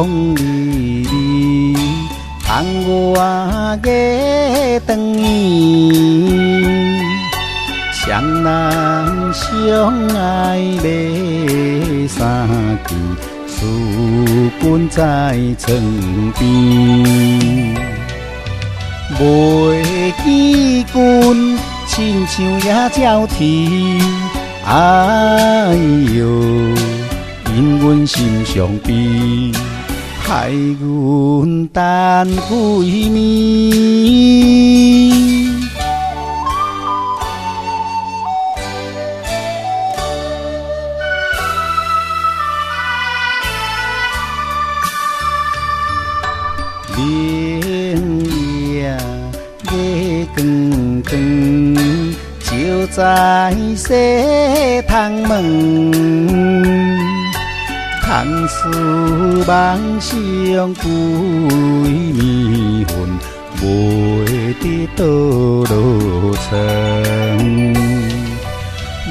微微，窗外月长圆。双人相愛欲相見，思君在床邊。袂見君，親像野鳥啼，哎喲，因阮心傷悲，害阮等幾暝。明夜月光光，照在西窗門。空思夢想規暝昏，袂得倒落床。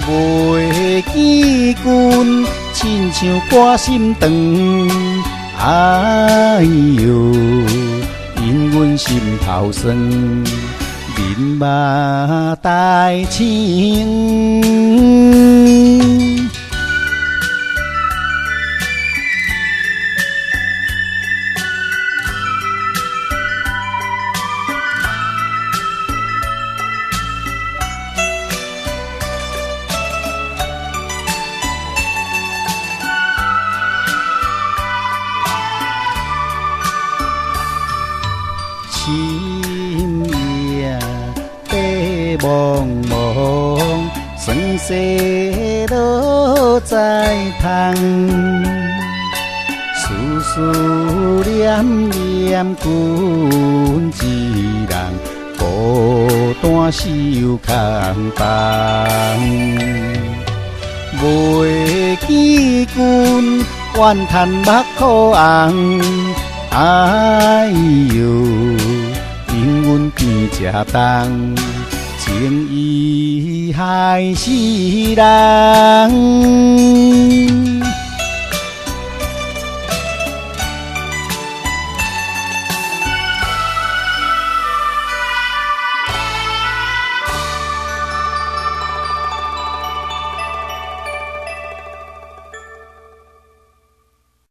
袂見君，親像割心腸。哎喲，因阮心頭酸，面目帶青。深夜白茫茫，霜雪落在窗。思思念念，君一人孤單守空房。袂見君，怨嘆目眶紅。哎喲，因阮變這重，情意害死人。